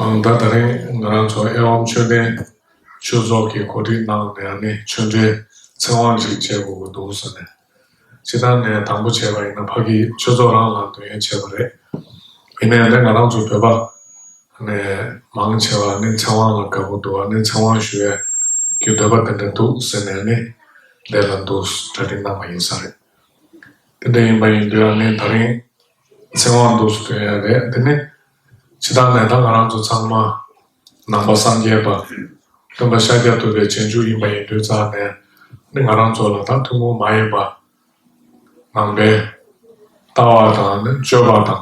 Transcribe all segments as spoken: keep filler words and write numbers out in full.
ད་ད་རིང་ང་རང་ཚོ་ཨེ་ཝཾ་ཆོས་ལྡན་ཆོས་ཚོགས་ཀྱི་གོ་སྒྲིག་གནང་ནས་ནི་ཆོས་འབྲེལ་ཚེ་དབང་ཅིག་བྱེད་དགོས་ཀྱི་འདུག་ཟེར་ནས། སྤྱིར་བཏང་ནས་དང་པོ་བྱས་པ་ཡིན་ན་ཕ་གི་ཆོས་ཚོགས་རང་ལ་འདོན་ཡས་བྱས་པ་རེད། ཡིན་ནའི་ནི་ང་རང་ཚོ་བོད་པ་ནས་མང་ཆེ་བ་ནི་ཚེ་དབང་ལ་དགའ་པོ་འདུག་བ། ནི་ཚེ་དབང་ཞུ་ཡས་ཀྱི་འདོད་པ་དེ་འདྲ་འདུག་ཟེར་ནས་ནི་ལས་ལ་འདུག་གྲ་སྒྲིག་གནང་བ་ཡིན་ས་རེད། དེ་འདྲ་ཡིན་པ་ཡིན་དུས་ཨ་ནི་ད་རིང་ཚེ་དབང་འདུག་སུ་སྟོན་ཡ་རེད། དེ་ནི་ཇི་ལྟར་ནས་ད་ང་རང་ཚོ་ཚང་མ་ནང་པ་སངས་རྒྱས་པ་སྟོན་པ་ཤཱཀྱ་ཐུབ་པའི་རྗེས་འཇུག་ཡིན་པ་ཡིན་དུས་ཙང་ནས་ནི་ང་རང་ཚོ་ལ་ད་ཐུན་མོང་མ་ཡིན་པ་ནང་པའི་ལྟ་བ་དང་ནི་སྤྱོད་པ་དང་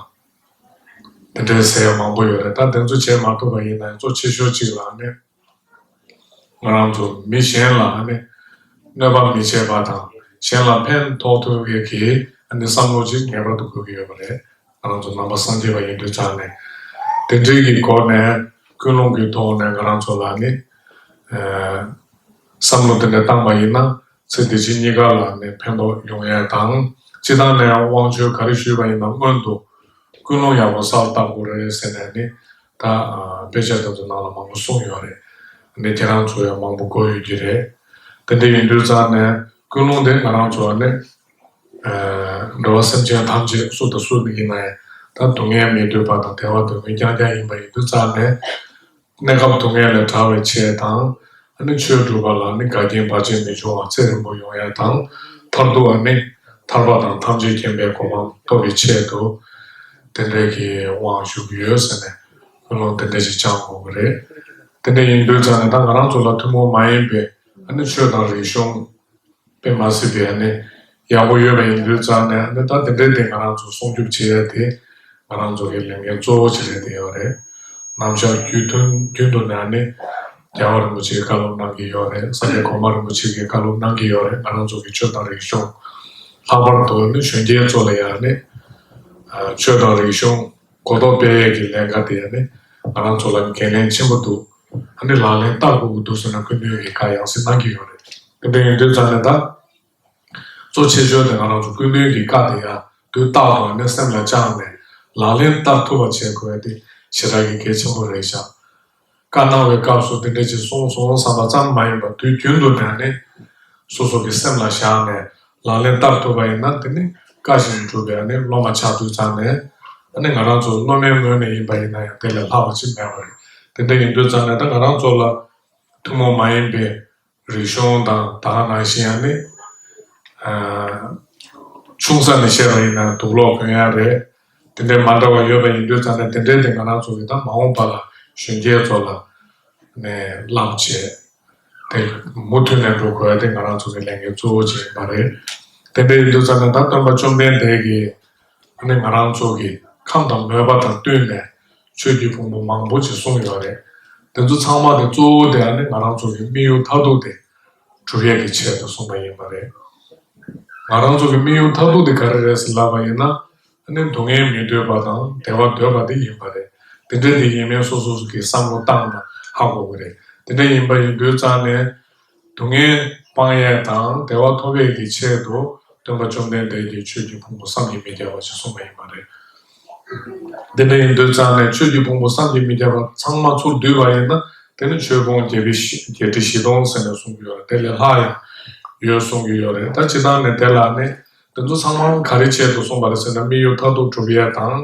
དེ་འདྲའི་ཟེར་ཡ་མང་པོ་ཡོད་རེད། ད་དེ་ཚོ་བྱེད་མ་ཐུབ་པ་ཡིན་ན་གཙོ་ཆེ་ཤོས་གཅིག་ལ་ནི། ང་རང་ཚོ་མི་གཞན་ལ་ནི་གནོད་པ་མི་བྱེད་པ་དང་གཞན་ལ་ཕན་ཐོགས་ཐུབ་ཡས་ཀྱི་ནི་བསམ་བློ་ཅིག་ངེས་པར་དུ་དགོས་ཀྱི་ཡོད་པ་རེད། ང་རང་ཚོ་ནང་པ་སངས་རྒྱས་པ་ཡིན་དུས་ཙང་ནས་དེ་འདྲའི་གི་སྒོ་ནས་ཀུན་སློང་གི་ཐོག་ནས་ང་རང་ཚོ་ལ་ནི་བསམ་བློ་དེ་འདྲ་བཏང་པ་ཡིན་ན་ཚེ་འདི་ཕྱི་གཉིས་ཀ་ལ་ནི་ཕན་ཐོགས་ཡོང་ཡས་དང་། སྤྱིར་བཏང་ནས་དབང་ཆོས་ག་རེ་ཞུས་པ་ཡིན་ན་སྔོན་དུ་ཀུན་སློང་ཡག་པོ་གསར་བཏབ་དགོས་རེད་ཟེར་ནས་ནི་ད་དཔེ་ཆ་དེ་ཚོ་ནང་ལ་མང་པོ་གསུངས་ཡོད་རེད། ནི་ཁྱེད་རང་ཚོ་ཡང་མང་པོ་གོ་ཡོད་ཀྱི་རེད། དེ་འདྲ་ཡིན་དུས་ཙང་ནས་ཀུན་སློང་དེ་ང་རང་ཚོ་ནི་འགྲོ་བ་སེམས་ཅན་ཐམས་ཅད་སུ་དང་སུ་ཡིན་ན་ཡང་ད་སྡུག་བསྔལ་མི་འདོད་པ་དང་བདེ་བ་འདོད་མཁན་རྐྱང་རྐྱང་ཡིན་པ་ཡིན་དུས་ཙང་ནས། གནས་སྐབས་སྡུག་བསྔལ་ལས་བྲལ་བའི་ཆེད་དང་། ཨ་ནི་ཆོས་སྒྲུབ་པ་ལ་ནི་འགལ་རྐྱེན་བར་ཆད་མི་འབྱུང་བ་ཚེ་རིང་པོ་ཡོང་ཡ་དང་། མཐར་ཐུག་ཨ་ནི་ཐར་པ་དང་ཐམས་ཅད་མཁྱེན་པའི་གོ་འཕང་ཐོབ་པའི་ཆེད་དུ་དེ་འདྲའི་གི་དབང་ཞུ་གི་ཡོད་ཟེར་ནས་ཀུན་སློང་དེ་འདྲ་ཞིག་བཅངས་དགོས་ཀྱི་རེད། དེ་འདྲ་ཡིན་དུས་ཙང་ནས་ད་ང་རང་ཚོ་ལ་ཐུན་མོང་མ་ཡིན་པའི་ཨ་ནི་ཆོས་དང་རིག་གཞུང་དཔེ་མ་སྲིད་པའི་ཨ་ནི་ཡག་པོ་ཡོད་པ་ཡིན་དུས་ཙང་ནས་ཨ་ནི་ད་དེ་འདྲའི་དེ་ང་རང་ཚོ་སྲུང་སྐྱོབ་བྱེད་ཡ་དེ་ང་རང་ཚོ་གི་ལས་འགན་གཙོ་བོ་ཅིག་རེད་དེ་ཡོད་རེད། ནམ་ཞག་རྒྱུན་མཐུན་རྒྱུན་དུ་ནས་ཨ་ནི་རྒྱལ་བ་རིན་པོ་ཆེའི་བཀའ་སློབ་གནང་གི་ཡོད་རེད། ས་སྐྱ་གོང་མ་རིན་པོ་ཆེ་གི་བཀའ་སློབ་གནང་གི་ཡོད་རེད། ང་རང་ཚོ་གི་ཆོས་དང་རིག་གཞུང་ལྷག་པར་དུ་ཨ་ནི་གཞོན་སྐྱེས་ཚོ་ལ་ཡང་ཨ་ནི་ཆོས་དང་རིག་གཞུང་གོ་རྟོགས་སྤེལ་ཡས་ཀྱི་ལས་ཀ་དེ་ཨ་ནི་ང་རང་ཚོ་ལ་འགན་ལེན་ཆེན་པོ་འདུག་ཨ་ནི་ལག་ལེན་བསྟར་དགོས་ཀྱི་འདུག་ཟེར་ན་སྐུ་མདུན་གྱིས་བཀའ་ཡང་སེ་གནང་གི་ཡོད་རེད། དེ་འདྲ་ཡིན་དུས་ཙང་ནས་ད་གཙོ་ཆེ་ཤོས་དེ་ང་རང་ཚོ་སྐུ་མདུན་གྱི་བཀའ་དེ་ཡང་དུས་རྟག་ཏུ་ཨ་ནི་སེམས་ལ་བཅངས་ནས་ལག་ལེན་བསྟར་ཐུབ་པ་བྱེད་དགོས་ཡ་དེ་ཞེ་དྲག་གི་གལ་ཆེན་པོ་རེད་ཤག་བཀའ་གནང་བའི་སྐབས་སུ་དེ་འདྲ་ཅིག་གསུངས་སོང་བསམ་པ་ཙམ་མ་ཡིན་པར་དུས་རྒྱུན་དུ་ནས་ནི་སོ་སོ་གི་སེམས་ལ་བཞག་ནས་ལག་ལེན་བསྟར་ཐུབ་པ་ཡིན་ན་དེ་ནི་བཀའ་བཞིན་སྒྲུབ་པའི་ཨ་ནི་སློབ་མ་ཆགས་དུས་ཙང་ནས་ཨ་ནི་ང་རང་ཚོ་སློབ་མའི་ངོས་ནས་ཡིན་པ་ཡིན་ན་ཡང་དེ་ལས་ལྷག་པ་ཅིག་མེད་པ་རེད། དེ་འདྲ་ཡིན་དུས་ཙང་ནས་ད་ང་རང་ཚོ་ལ་ཐུན་མོང་མ་ཡིན་པའི་རིག་གཞུང་དང་ད་ག་ནང་བཞིན་ཨ་ནི་ཆུང་ས་ནས་བཤད་པ་ཡིན་ན་དུག་ལོག་གོན་ཡ་རེད། དེ་འདྲའི་མ་འདྲ་བ་ཡོད་པ་ཡིན་དུས་ཙང་ནས་དེ་འདྲའི་དེ་ང་རང་ཚོ་གི་ད་མ་འོངས་པ་ལ་གཞོན་སྐྱེས་ཚོ་ལ་ནས་བསླབ་བྱས་དེ་མུ་མཐུད་ནས་འགྲོ་དགོས་ཡ་དེ་ང་རང་ཚོ་གི་ལས་འགན་གཙོ་བོ་ཅིག་ཡིན་པ་རེད། དེ་འདྲ་ཡིན་དུས་ཙང་ནས་ད་སྟོན་པ་བཅོམ་ལྡན་འདས་ཀྱིས་ཨ་ནི་ང་རང་ཚོ་གི་ཁམས་དང་མོས་པ་དང་བསྟུན་ནས་ཆོས་ཀྱི་ཕུང་པོ་མང་པོ་ཅིག་གསུངས་ཡོད་རེད། དེ་ཚོ་ཚང་མ་དེ་གཙོ་བོ་དེ་ཨ་ནི་ང་རང་ཚོ་གི་དམིགས་ཡུལ་མཐར་ཐུག་དེ་སྒྲུབ་ཡས་ཀྱི་ཆེད་དུ་གསུངས་པ་ཡིན་པ་རེད། ང་རང་ཚོ་གི་དམིགས་ཡུལ་མཐར་ཐུག་དེ་ག་རེ་རེད་ཟེར་ལབ་པ་ཡིན་ན། ཨ་ནི་སྡུག་བསྔལ་མི་འདོད་པ་དང་བདེ་བ་འདོད་པ་དེ་ཡིན་པ་རེད། དེ་འདྲ་དེ་ཡིན་མིན་སོ་སོ་གི་བསམ་བློ་བཏང་ན་ཧ་གོ་གི་རེད། དེ་འདྲ་ཡིན་པ་ཡིན་དུས་ཙང་ནས་སྡུག་བསྔལ་སྤང་ཡས་དང་བདེ་བ་ཐོབ་ཡས་ཀྱི་ཆེད་དུ་སྟོན་པ་བཅོམ་ལྡན་འདས་ཀྱིས་ཆོས་ཀྱི་ཕུང་པོ་བསམ་གྱིས་མི་ཁྱབ་པ་ཞིག་གསུངས་པ་ཡིན་པ་རེད། དེ་འདྲ་ཡིན་དུས་ཙང་ནས་ཆོས་ཀྱི་ཕུང་པོ་བསམ་གྱིས་མི་ཁྱབ་པ་ཚང་མ་ཚུར་བསྡུས་པ་ཡིན་ན་དེ་ནི་ཆོས་ཕུང་བརྒྱད་པའི་བཞི་བརྒྱད་ཁྲི་བཞི་སྟོང་ཟེར་ནས་གསུངས་ཀྱི་ཡོད་རེད། དེ་ལས་ལྷག་ཡང་ཡོད་གསུངས་ཀྱི་ཡོད་རེད། ད་སྤྱིར་བཏང་ནས་དེ་ལ་ནི། དེ་ཚོ་ཚང་མ་ག་རེ་ཆེད་དུ་གསུངས་པ་རེད་ཟེར་ན་དམིགས་ཡུལ་མཐར་ཐུག་སྒྲུབ་ཡས་དང་།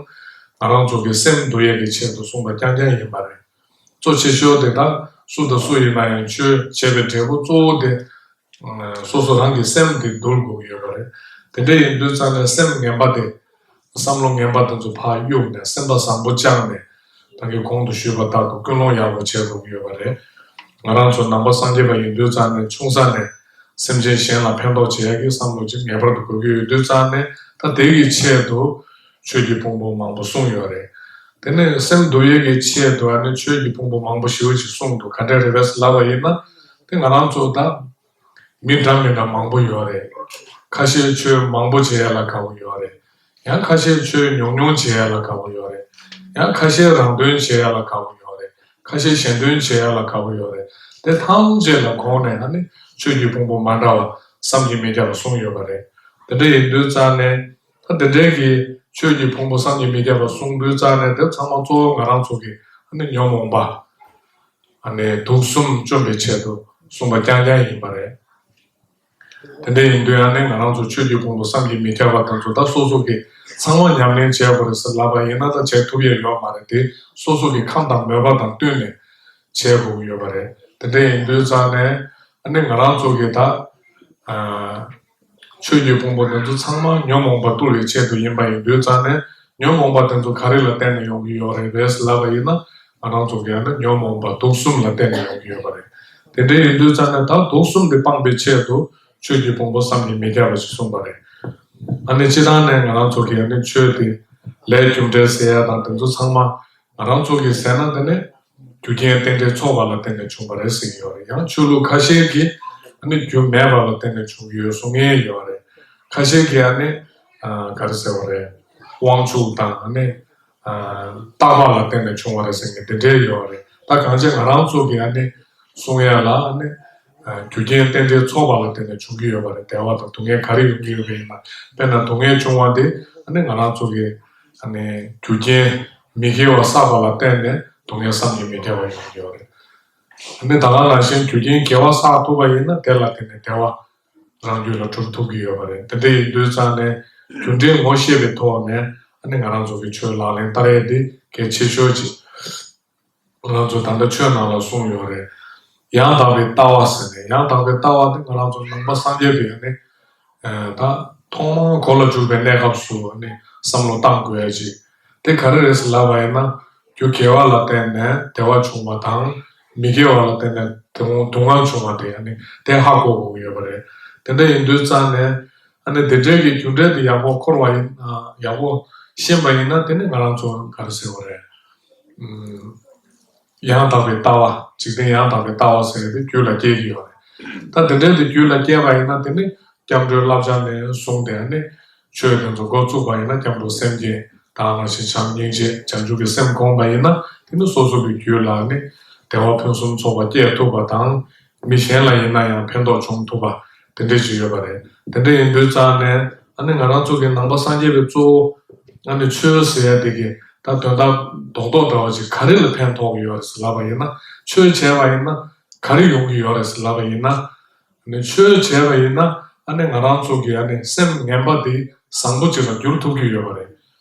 ང་རང་ཚོ་གི་སེམས་འདུལ་ཡས་ཀྱི་ཆེད་དུ་གསུངས་པ་རྐྱང་རྐྱང་ཡིན་པ་རེད། གཙོ་ཆེ་ཤོས་དེ་དག་སུ་དང་སུ་ཡིན་ན་ཡང་ཆོས་བྱེད་པའི་འབྲས་བུ་གཙོ་བོ་དེ། སོ་སོ་རང་གི་སེམས་དེ་འདུལ་དགོས་ཀྱི་ཡོད་པ་རེད། དེ་འདྲ་ཡིན་དུས་ཙང་ནས་སེམས་ངན་པ་དེ། བསམ་བློ་ངན་པ་དེ་ཚོ་ཕར་གཡུགས་ནས་སེམས་པ་བཟང་པོ་བཅངས་ནས། ད་གིན་གོང་དུ་ཞུས་པ་ལྟར་དུ་ཀུན་སློང་ཡག་པོ་བྱེད་དགོས་ཀྱི་ཡོད་པ་རེད། ང་རང་ཚོ་ནང་པ་སངས་རྒྱས་པ་ཡིན་དུས་ཙང་ནས་ཆུང་ས་ནས་སེམས་ཅན་གཞན་ལ་ཕན་ཐོགས་བྱེད་ཡག་གི་བསམ་བློ་ཅིག་ངེས་པར་དུ་དགོས་ཀྱི་ཡོད་དུས་ཙང་ནས་ད་དེ་ཡི་ཆེད་དུ་ཆོས་ཀྱི་ཕུང་པོ་མང་པོ་གསུངས་ཡོད་རེད། དེ་ནས་སེམས་འདུལ་ཡས་ཀྱི་ཆེད་དུ་ཨ་ནི་ཆོས་ཀྱི་ཕུང་པོ་མང་པོ་ཞེ་པོ་ཅིག་གསུངས་འདུག་ག་འདྲ་རེད་པས་ལབ་པ་ཡིན་ན་དེ་ང་རང་ཚོ་ད། མི་འདྲ་མི་འདྲ་མང་པོ་ཡོད་རེད། ཁ་ཤས་ཆོས་མང་པོ་བྱེད་ཡ་ལ་དགའ་པོ་ཡོད་རེད། ཡང་ཁ་ཤས་ཆོས་ཉུང་ཉུང་བྱེད་ཡ་ལ་དགའ་པོ་ཡོད་རེད། ཡང་ཁ་ཤས་རང་དོན་བྱེད་ཡ་ལ་དགའ་པོ་ཡོད་རེད། ཁ་ཤས་གཞན་དོན་བྱེད་ཡ་ལ་དགའ་པོ་ཡོད་རེད། དེ་ཐམས་ཅད་ལ་དགོངས་ནས་ཨ་ནི་ཆོས་ཀྱི་ཕུང་པོ་མ་འདྲ་བ་བསམ་གྱིས་མི་ཁྱབ་པ་གསུངས་ཡོད་པ་རེད། དེ་འདྲ་ཡིན་དུས་ཙང་ནས་ད་དེ་འདྲའི་གི་ཆོས་ཀྱི་ཕུང་པོ་བསམ་གྱིས་མི་ཁྱབ་པ་གསུངས་དུས་ཙང་ནས་དེ་ཚང་མ་གཙོ་བོ་ང་རང་ཚོ་གི་ ཨ་ནི་ཉོན་མོངས་པ་ཨ་ནི་དུག་གསུམ་བཅོམ་པའི་ཆེད་དུ་གསུངས་པ་རྐྱང་རྐྱང་ཡིན་པ་རེད། དེ་འདྲ་ཡིན་དུས་ཨ་ནི་ང་རང་ཚོ་ཆོས་ཀྱི་ཕུང་པོ་བསམ་གྱིས་མི་ཁྱབ་པ་དེ་ཚོ་ད་སོ་སོ་གིས་ཚང་མ་ཉམས་ལེན་བྱས་དགོས་རེད་ཟེར་ལབ་པ་ཡིན་ན་ད་བྱེད་ཐུབ་ཡས་ཡོད་མ་རེད་དེ། སོ་སོ་གི་ཁམས་དང་མོས་པ་དང་བསྟུན་ནས་བྱེད་དགོས་ཀྱི་ཡོད་པ་རེད། དེ་འདྲ་ཡིན་དུས་ཙང་ནས་ཨ་ནི་ང་རང་ཚོ་གིས་ད་ཨ་ཆོས་ཀྱི་ཕུང་པོ་དེ་ཚོ་ཚང་མ་ཉོན་མོངས་པ་བཏུལ་བའི་ཆེད་དུ་ཡིན་པ་ཡིན་དུས་ཙང་ནས་ཉོན་མོངས་པ་དེ་ཚོ་ག་རེ་ལ་བརྟེན་ནས་ཡོང་གི་ཡོད་རེད་པས་ལབ་པ་ཡིན་ན་ང་རང་ཚོ་གིས་ཨ་ནི་ཉོན་མོངས་པ་དུག་གསུམ་ལ་བརྟེན་ནས་ཡོང་གི་ཡོད་པ་རེད། དེ་འདྲ་ཡིན་དུས་ཙང་ནས་ད་དུག་གསུམ་དེ་སྤངས་པའི་ཆེད་དུ་ཆོས་ཀྱི་ཕུང་པོ་བསམ་གྱིས་མི་ཁྱབ་པ་ཞིག་གསུངས་པ་རེད། ཨ་ནི་སྤྱིར་བཏང་ནས་ང་རང་ཚོ་གིས་ཨ་ནི་ཆོས་དེ་ལས་རྒྱུ་འབྲས་ཟེར་ཡ་དང་དེ་ཚོ་ཚང་མ་ང་རང་ཚོ་གིས་ཟེར་ན་དེ་ནི་རྒྱུ་རྐྱེན་རྟེན་འབྲེལ་ཚོགས་པ་ལ་བརྟེན་ནས་བྱུང་བ་རེད་ཟེར་གྱི་ཡོད་རེད། ཡང་ཆོས་ལུགས་ཁ་ཤས་ཀྱིས་ཨ་ནི་རྒྱུ་མེད་པ་ལ་བརྟེན་ནས་བྱུང་གི་ཡོད་གསུང་མཁན་ཡོད་རེད། ཁ་ཤས་ཀྱིས་ཨ་ནི་ཨ་ག་རེ་ཟེར་བ་རེད། དབང་ཕྱུག་དང་ཨ་ནི་ཨ་རྟག་པ་ལ་བརྟེན་ནས་བྱུང་བ་རེད་ཟེར་མཁན་དེ་འདྲའི་ཡོད་རེད། ད་གང་ཅི་ང་རང་ཚོ་གིས་ཨ་ནི་གསུང་ཡ་ལ་ཨ་ནི་ཨ་རྒྱུ་རྐྱེན་རྟེན་འབྲེལ་ཚོགས་པ་ལ་བརྟེན་ནས་བྱུང་གི་ཡོད་པ་རེད། བདེ་བ་དང་སྡུག་བསྔལ་ག་རེ་ཡོང་གི་ཡོད་པ་ཡིན་ན། དཔེར་ན་སྡུག་བསྔལ་བྱུང་བ་དེ་ཨ་ནི་ང་རང་ཚོ་གིས་ཨ་ནི་རྒྱུ་རྐྱེན་མི་དགེ་བ་བསགས་པ་ལ་བརྟེན་ནས་སྡུག་བསྔལ་བསམ་གྱིས་མི་ཁྱབ་པ་ཡོང་གི་ཡོད་རེད། ཨ་ནི་ད་ག་ནང་བཞིན་རྒྱུ་རྐྱེན་དགེ་བ་བསགས་ཐུབ་པ་ཡིན་ན་དེ་ལ་བརྟེན་ནས་བདེ་བ་རང་རྒྱུད་ལ་གྲུབ་ཐུབ་ཀྱི་ཡོད་པ་རེད། དེ་འདྲ་ཡིན་དུས་ཙང་ནས་རྒྱུ་འབྲས་ངོ་ཤེས་པའི་ཐོག་ནས་ཨ་ནི་ང་རང་ཚོ་གི་ཆོས་ལག་ལེན་བསྟར་ཡས་འདི་གལ་ཆེ་ཤོས་ཅིག་ང་རང་ཚོ་ད་ལྟ་ཆོས་ནང་ལ་གསུངས་ཡོད་རེད། ཡང་དག་པའི་ལྟ་བ་ཟེར་ནས། ཡང་དག་པའི་ལྟ་བ་འདི་ང་རང་ཚོ་ནང་པ་སངས་རྒྱས་པའི་ཨ་ནི་ད་ཐོག་མར་གོ་ལ་འཇུག་པའི་གནས་སྐབས་སུ་ཨ་ནི་བསམ་བློ་བཏང་དགོས་ཡ་ཅིག་དེ་ག་རེ་རེད་ཟེར་ལབ་པ་ཡིན་ན། རྒྱུ་དགེ་བ་ལ་བརྟེན་ནས་བདེ་བ་བྱུང་བ་དང་། མི་དགེ་བ་ལ་བརྟེན་ནས་སྡུག་སྡུག་བསྔལ་བྱུང་བ་དེ་ཨ་ནི་དེ་ཧ་གོ་དགོས་ཀྱི་ཡོད་པ་རེད། དེ་འདྲ་ཡིན་དུས་ཙང་ནས་ཨ་ནི་དེ་འདྲའི་གི་རྒྱུ་འབྲས་དེ་ཡག་པོ་འཁོར་བ་ཡིན། ཡག་པོ་ཤེས་པ་ཡིན་ན་དེ་ནི་ང་རང་ཚོ་ག་རེ་ཟེར་བ་རེད། ཡང་དག་པའི་ལྟ་བ། འཇིག་རྟེན་ཡང་དག་པའི་ལྟ་བ་ཟེར་ཏེ་རྒྱུད་ལ་སྐྱེ་གི་ཡོད་རེད། ད་དེ་འདྲའི་དེ་རྒྱུད་ལ་སྐྱེས་པ་ཡིན་ན་དེ་ནི་སྐྱབས་འགྲོའི་བསླབ་བྱ་ནས་བཟུང་སྟེ་ནི་ཆོས་དེ་ཚོ་འགོ་བཙུགས་པ་ཡིན་ན། སྐྱབས་འགྲོ་སེམས་བསྐྱེད་དང་། ནང་བཞིན་བྱམས་སྙིང་རྗེ་བྱང་ཆུབ་ཀྱི་སེམས་བསྒོམས་པ་ཡིན་ན་དེ་ནི་སོ་སོ་གི་རྒྱུད་ལ་ནི་བདེ་བ་ཕུན་སུམ་ཚོགས་པ་སྐྱེ་ཐུབ་པ་དང་། མི་གཞན་ལ་ཡིན་ན་ཡང་ཕན་ཐོགས་བྱུང་ཐུབ་པ་དེ་འདྲས་ཅིག་ཡོད་པ་རེད། དེ་འདྲས་ཡིན་དུས་ཙང་ནས་ཨ་ནི་ང་རང་ཚོ་གི་ནང་པ་སངས་རྒྱས་པའི་གཙོ་བོ་ཨ་ནི་ཆོས་ཟེར་ཡ་དེ་གི་ད་དོན་དག་རྡོག་རྡོག་འདྲ་བ་ཅིག་ག་རེ་ལ་ཕན་ཐོགས་ཀྱི་ཡོད་རེད་ཟེར་ལབ་པ་ཡིན་ན། ཆོས་བྱས་པ་ཡིན་ན་ག་རེ་ཡོང་གི་ཡོད་རེད་ཟེར་ལབ་པ་ཡིན་ན། ཨ་ནི་ཆོས་བྱས་པ་ཡིན་ན་ཨ་ནི་ང་རང་ཚོ་གི་ཨ་ནི་སེམས་ངན་པ་དེ་བཟང་པོ་ཅིག་ལ་འགྱུར་ཐུབ་ཀྱི་ཡོད་པ་རེད།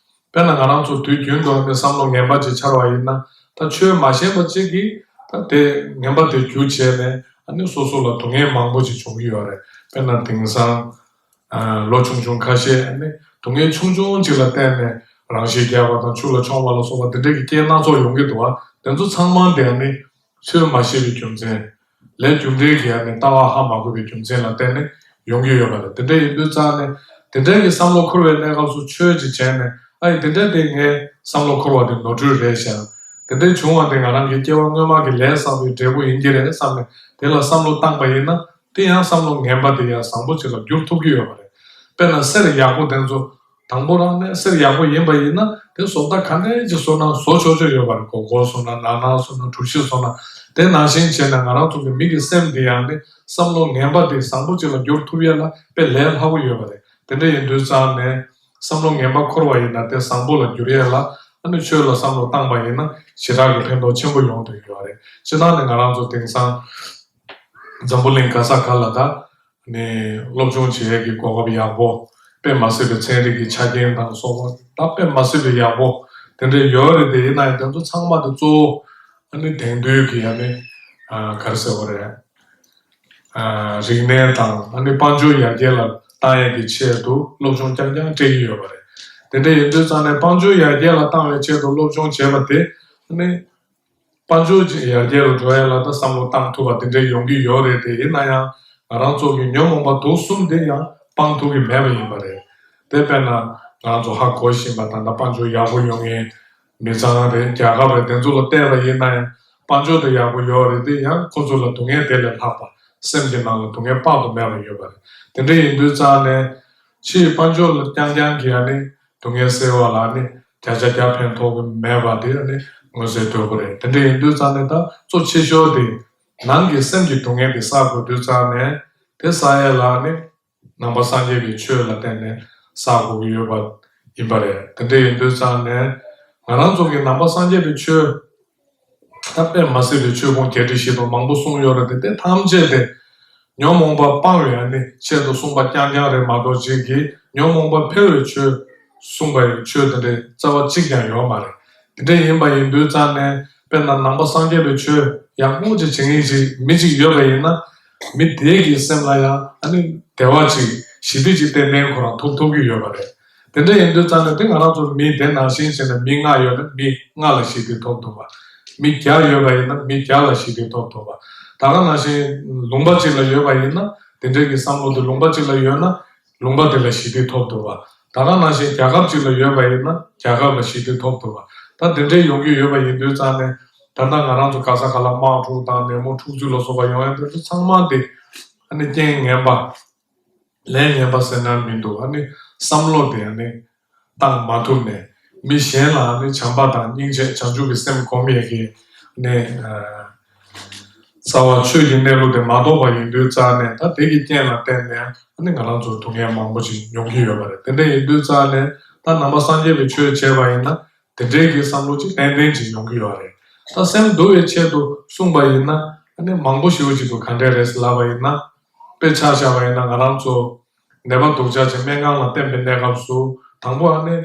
དཔེར་ན་ང་རང་ཚོ་དུས་རྒྱུན་དུ་ཨ་ནི་བསམ་བློ་ངན་པ་ཅིག་འཆར་བ་ཡིན་ན། ད་ཆོས་མ་ཤེས་པ་ཅིག་གིས་ད་དེ་ངན་པ་དེ་རྒྱུ་བྱས་ནས་ཨ་ནི་སོ་སོ་ལ་སྡུག་བསྔལ་མང་པོ་ཅིག་འབྱུང་གི་ཡོད་རེད། དཔེར་ན་དེང་སང་ཨ་ལོ་ཆུང་ཆུང་ཁ་ཤས་ཨ་ནི་སྡུག་བསྔལ་ཆུང་ཆུང་ཅིག་ལ་བརྟེན་ནས་རང་ཤི་རྒྱག་པ་དང་ཆུ་ལ་མཆོང་བ་ལ་སོགས་པ་དེ་འདྲའི་གི་རྐྱེན་སྣ་ཚོགས་ཡོང་གི་འདུག་བ། དེ་ཚོ་ཚང་མ་དེ་ཨ་ནི་ཆོས་མ་ཤེས་པའི་རྒྱུ་མཚན། ལས་རྒྱུ་འབྲས་ཀྱི་ཨ་ནི་ལྟ་བ་ཧ་མ་གོ་བའི་རྒྱུ་མཚན་ལ་བརྟེན་ནས་ཡོང་གི་ཡོད་པ་རེད། དེ་འདྲ་ཡིན་དུས་ཙང་ནས་དེ་འདྲའི་གི་བསམ་བློ་འཁོར་བའི་གནས་སྐབས་སུ་ཆོས་ཅིག་བྱས་ནས། ཨ་ཡི་དེ་འདྲ་དེ་ངའི་བསམ་བློ་འཁོར་བ་དེ་ནོར་འཁྲུལ་རེད་ཤག་དེ་འདྲ་བྱུང་བ་དེ་ང་རང་གི་སྐྱེ་བ་སྔོན་མ་གི་ལས་བསགས་པའི་འབྲས་བུ་ཡིན་གྱི་རེད་བསམ་ནས་དེ་ལ་བསམ་བློ་བཏང་པ་ཡིན་ན་དེ་ཡང་བསམ་བློ་ངན་པ་དེ་ཡང་བཟང་པོ་ཅིག་ལ་འགྱུར་ཐུབ་ཀྱི་ཡོད་པ་རེད། དཔེར་ན་གསེར་ཡག་པོ་དེ་ཚོ། དང་པོ་རང་ནས་གསེར་ཡག་པོ་ཡིན་པ་ཡིན་ན་དེ་བཟོ་ལྟ་ག་འདྲས་ཅིག་བཟོ་ན་བཟོ་ཆོག་ཆོག་ཡོད་པ་རེད། མགོ་སྐོར་བཟོ་ན། ནག་ནག་བཟོ་ན། གྲུ་བཞི་བཟོ་ན། དེ་ནང་བཞིན་བྱས་ན་ང་རང་ཚོ་གི་མི་གི་སེམས་དེ་ཡང་ནི་བསམ་བློ་ངན་པ་དེ་བཟང་པོ་ཅིག་ལ་བསྒྱུར་ཐུབ་ཡས་ལ་དཔེ་ལས་སླ་པོ་ཡོད་པ་རེད། དེ་འདྲ་ཡིན་དུས་ཙང་ནས་བསམ་བློ་ངན་པ་འཁོར་བ་ཡིན་ན་དེ་བཟང་པོ་ལ་བསྒྱུར་ཡས་ལ་ཨ་ནི་ཆོས་ལ་བསམ་བློ་བཏང་པ་ཡིན་ན་ཞེ་དྲག་གི་ཕན་ཐོགས་ཆེན་པོ་ཡོང་ཐུབ་ཡོད་རེད། སྤྱིར་བཏང་ནས་ང་རང་ཚོ་དེང་སང་འཛམ་བུ་གླིང་ག་ས་ག་ལ་ད། ནས་སློབ་སྦྱོང་བྱེད་ཡས་ཀྱི་གོ་སྐབས་ཡག་པོ། དཔེ་མ་སྲིད་པའི་ཚན་རིག་གི་ཆ་རྐྱེན་དང་སོགས་པ་ད་དཔེ་མ་སྲིད་པའི་ཡག་པོ་དེ་འདྲ་ཡོད་རེད། དེ་ཡིན་ན་ཡང་དེ་ཚོ་ཚང་མ་དེ་གཙོ་བོ་ཨ་ནི་དེང་དུས་ཀྱི་ཨ་ནི་ཨ་ག་རེ་ཟེར་བ་རེད། ཨ་རིག་གནས་དང་ཨ་ནི་དཔལ་འབྱོར་ཡར་རྒྱས་ལ་བཏང་ཡས་ཀྱི་ཆེད་དུ་སློབ་སྦྱོང་རྐྱང་རྐྱང་སྤྲད་ཀྱི་ཡོད་པ་རེད། དེ་འདྲ་ཡིན་དུས་ཙང་ནས་དཔལ་འབྱོར་ཡར་རྒྱས་ལ་བཏང་བའི་ཆེད་དུ་སློབ་སྦྱོང་བྱས་པ་དེ་ཨ་ནི། དཔལ་འབྱོར་ཡར་རྒྱས་ལ་འགྲོ་ཡ་ལ་ད་བསམ་བློ་བཏང་ཐུབ་པ་དེ་འདྲ་ཡོང་གི་ཡོད་རེད་དེ། ཡིན་ན་ཡང་ང་རང་ཚོ་གི་ཉོན་མོངས་པ་དུག་གསུམ་དེ་ཡང་སྤང་ཐུབ་ཀྱི་མེད་པ་ཡིན་པ་རེད། དེ་དཔེར་ན་ང་རང་ཚོ་ཧ་གོ་བཞིན་པ་ད་ལྟ་དཔལ་འབྱོར་ཡག་པོ་ཡོང་མཁན་མི་ཚང་རེད། རྒྱལ་ཁབ་རེད། དེ་ཚོ་ལ་བལྟས་པ་ཡིན་ན་ཡང་དཔལ་འབྱོར་དེ་ཡག་པོ་ཡོད་རེད་དེ། ཡང་ཁོ་ཚོ་ལ་སྡུག་བསྔལ་དེ་ལས་ལྷག་པ་སེམས་ཀྱི་ནང་ལ་སྡུག་བསྔལ་དཔག་ཏུ་མེད་པ་ཡོད་པ་རེད། དེ་འདྲ་ཡིན་དུས་ཙང་ནས་ཕྱིའི་དཔལ་འབྱོར་ལ་རྐྱང་རྐྱང་གིས་ཨ་ནི། སྡུག་བསྔལ་སེལ་བ་ལ་ནི་བརྒྱ་ཆ་བརྒྱ་ཕན་ཐོགས་ཀྱི་མེད་པ་དེ་ནི་མངོན་གསལ་དོད་པོ་རེད། དེ་འདྲ་ཡིན་དུས་ཙང་ནས་ད་གཙོ་ཆེ་ཤོས་དེ་ནང་གི་སེམས་ཀྱི་སྡུག་བསྔལ་དེ་བསལ་དགོས་དུས་ཙང་ནས་དེ་བསལ་ཡས་ལ་ནི་ནང་པ་སངས་རྒྱས་པའི་ཆོས་ལ་བརྟེན་ནས་བསལ་དགོས་ཀྱི་ཡོད་པ་ཡིན་པ་རེད། དེ་འདྲ་ཡིན་དུས་ཙང་ནས་ང་རང་ཚོ་གི་ནང་པ་སངས་རྒྱས་པའི་ཆོས་ ད་དཔེ་མ་སྲིད་པའི་ཆོས་ཕུང་བརྒྱད་ཁྲི་བཞི་སྟོང་མང་པོ་གསུངས་ཡོད་རེད་དེ། དེ་ཐམས་ཅད་དེ་ཉོན་མོངས་པ་སྤང་བའི་ཨ་ནི་ཆེད་དུ་གསུངས་པ་རྐྱང་རྐྱང་རེད་མ་གཏོགས། ཅིག་གིས་ཉོན་མོངས་པ་འཕེལ་བའི་ཆོས་གསུངས་པའི་ཆོས་དེ་འདྲའི་རྩ་བ་གཅིག་ཀྱང་ཡོད་མ་རེད། དེ་འདྲ་ཡིན་པ་ཡིན་དུས་ཙང་ནས། དཔེར་ན་ནང་པ་སངས་རྒྱས་པའི་ཆོས་ཡག་པོ་ཅིག་བྱེད་མཁན་ཅིག་མི་ཅིག་ཡོད་པ་ཡིན་ན། མི་དེ་གི་སེམས་ལ་ཡང་ཨ་ནི་བདེ་བ་ཅིག་ཞི་བདེ་ཅིག་ཏན་ཏན་ཁོ་རང་ཐོབ་ཐུབ་ཀྱི་ཡོད་པ་རེད། དེ་འདྲ་ཡིན་དུས་ཙང་ནས། དེ་ང་རང་ཚོ་མི་དེ་ནང་བཞིན་བྱས་ནས་མི་ལྔ་ཡོད་ན་མི་ལྔ་ལ་ཞི་བདེ་ཐོབ་ཐུབ་པ། མི་བརྒྱ་ཡོད་པ་ཡིན་ན་མི་བརྒྱ་ལ་ཞི་བདེ་ཐོབ་ཐུབ་པ། ད་ག་ནང་བཞིན་ལུང་པ་གཅིག་ལ་ཡོད་པ་ཡིན་ན། དེ་འདྲའི་གི་བསམ་བློ་དེ་ལུང་པ་གཅིག་ལ་ཡོད་ན་ལུང་པ་དེ་ལ་ཞི་བདེ་ཐོབ་ཐུབ་པ། ད་ག་ནང་བཞིན་རྒྱལ་ཁབ་གཅིག་ལ་ཡོད་པ་ཡིན་ན་རྒྱལ་ཁབ་ལ་ཞི་བདེ་ཐོབ་ཐུབ་པ། ད་དེ་འདྲའི་ཡོང་གི་ཡོད་པ་ཡིན་དུས་ཙང་ནས། ད་ལྟ་ང་རང་ཚོ་ག་ས་ག་ལ་དམག་འཁྲུག་དང་ནད་མུག་འཁྲུག་རྩོད་ལ་སོགས་པ་ཡོང་ཡ་དེ་ཚོ་ཚང་མ་དེ་ཨ་ནི་རྐྱེན་ངན་པ། ལས་ངན་པ་ཟེར་ན་མི་འདུག་ཨ་ནི་བསམ་བློ་དེ་ཨ་ནི་བཏང་མ་ཐུབ་ནས། མི་གཞན་ལ་ཨ་ནི་བྱམས་པ་དང་སྙིང་རྗེ། བྱང་ཆུབ་ཀྱི་སེམས་སྒོམ་ཡས་ཀྱི་ཨ་ནི་ཨ་རྩ་བ་ཆོས་ཀྱི་གནས་ལུགས་དེ་མ་རྟོགས་པ་ཡིན་དུས་ཙང་ནས། ད་དེ་གི་རྐྱེན་ལ་བརྟེན་ནས་ཨ་ནི་ང་རང་ཚོར་སྡུག་བསྔལ་མང་པོ་ཅིག་མྱོང་གི་ཡོད་པ་རེད། དེ་འདྲ་ཡིན་དུས་ཙང་ནས། ད་ནང་པ་སངས་རྒྱས་པའི་ཆོས་བྱས་པ་ཡིན་ན། དེ་འདྲའི་གི་བསམ་བློ་ཅིག་ཏན་ཏན་ཅིག་ཡོང་གི་ཡོད་རེད། ད་སེམས་འདུལ་བའི་ཆེད་དུ་གསུངས་པ་ཡིན་ན། ཨ་ནི་མང་པོ་ཞེ་པོ་ཅིག་འདུག་ག་འདྲས་རེད་ལབ་པ་ཡིན་ན། དཔེ་ཆ་བཞག་པ་ཡིན་ན། ང་རང་ཚོ་ནད་པ་སྡུག་ཅག་ཅིག་སྨན་ཁང་ལ་བསྟེན་པའི་གནས་སྐབས་སུ། དང་པོ་ཨ་ནི་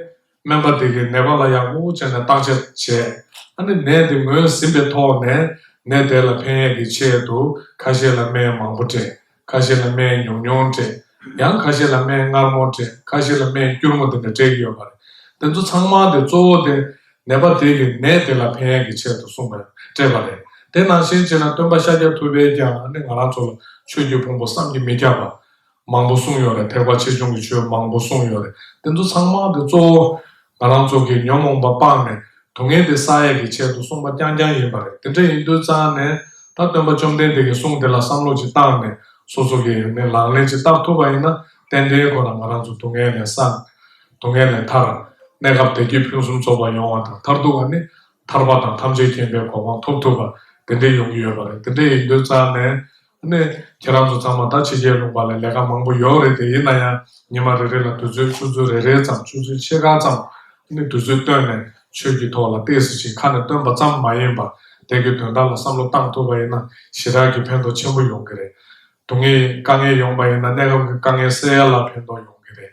སྨན་པ་དེ་གིས་ནད་པ་ལ་ཡག་པོ་བྱས་ནས་བརྟག་དཔྱད་བྱས། ཨ་ནི་ནད་དེ་ངོས་ཟིན་པའི་ཐོག་ནས། ནད་དེ་ལ་ཕན་ཡས་ཀྱི་ཆེད་དུ་ཁ་ཤས་ལ་སྨན་མང་པོ་སྤྲད། ཁ་ཤས་ལ་སྨན་ཉུང་ཉུང་སྤྲད། ཡང་ཁ་ཤས་ལ་སྨན་མངར་མོ་སྤྲད། ཁ་ཤས་ལ་སྨན་སྐྱུར་མོ་དེ་འདྲ་སྤྲད་ཀྱི་ཡོད་པ་རེད། དེ་ཚོ་ཚང་མ་དེ་གཙོ་བོ་དེ་ནད་པ་དེ་གི་ནད་དེ་ལ་ཕན་ཡས་ཀྱི་ཆེད་དུ་གསུངས་པ་སྤྲད་པ་རེད། དེ་ནང་བཞིན་བྱས་ན་སྟོན་པ་ཤཱཀྱ་ཐུབ་པས་ཀྱང་ཨ་ནི་ང་རང་ཚོ་ལ་ཆོས་ཀྱི་ཕུང་པོ་བསམ་གྱིས་མི་ཁྱབ་པ་མང་པོ་གསུངས་ཡོད་རེད། ཐེག་པ་ཆེ་ཆུང་གི་ཆོས་མང་པོ་གསུངས་ཡོད་རེད། དེ་ཚོ་ཚང་མ་དེ་གཙོ་བོ་ང་རང་ཚོ་གི་ཉོན་མོངས་པ་སྤངས་ནས། སྡུག་བསྔལ་དེ་བསལ་ཡས་ཀྱི་ཆེད་དུ་གསུངས་པ་རྐྱང་རྐྱང་ཡིན་པ་རེད། དེ་འདྲ་ཡིན་དུས་ཙང་ནས། ད་སྟོན་པ་བཅོམ་ལྡན་འདས་ཀྱི་གསུང་དེ་ལ་བསམ་བློ་ཅིག་བཏང་ནས། སོ་སོ་གིས་ནི་ལག་ལེན་ཅིག་བསྟར་ཐུབ་པ་ཡིན་ན། ཏན་ཏན་ཁོ་ན་ང་རང་ཚོ་སྡུག་བསྔལ་ནས་སངས། སྡུག་བསྔལ་ནས་ཐར། གནས་སྐབས་བདེ་སྐྱིད་ཕུན་སུམ་ཚོགས་པ་ཡོང་བ་དང་། མཐར་ཐུག་ཨ་ནི་ཐར་པ་དང་ཐམས་ཅད་མཁྱེན་པའི་གོ་འཕང་ཐོབ་ཐུབ་པ་དེ་འདྲ་ཡོང་གི་ཡོད་པ་རེད། དེ་འདྲ་ཡིན་དུས་ཙང་ནས། ཨ་ནི་ཁྱེད་རང་ཚོ་ཚང་མ་ད་ཕྱི་རྒྱལ་ལུང་པ་ལ་ལས་ཀ་མང་པོ་ཡོད་རེད་དེ། ཡིན་ན་ཡང་ཉི་མ་རེ་རེ་ལ་དུས་ཚོད་ཆུ་ཚོད་རེ་རེ་ཙམ། ཆུ་ཚོད་ཕྱེད་ཀ་ཙམ། ཨ་ནི་དུས་ཚོད་བཏོན་ནས་ཆོས་ཀྱི་ཐོག་ལ་ཏོག་ཙམ་ཅིག་ཁ་ནས་བཏོན་པ་ཙམ་མ་ཡིན་པ། དེ་གི་དོན་དག་ལ་བསམ་བློ་བཏང་ཐུབ་པ་ཡིན་ན་ཞེ་དྲག་གི་ཕན་ཐོགས་ཆེན་པོ་ཡོང་གི་རེད། སྡུག་བསྔལ་དཀའ་ངལ་ཡོང་པ་ཡིན་ན་གནས་སྐབས་ཀྱི་དཀའ་ངལ་སེལ་ཡ་ལ་ཕན་ཐོགས་ཡོང་གི་རེད།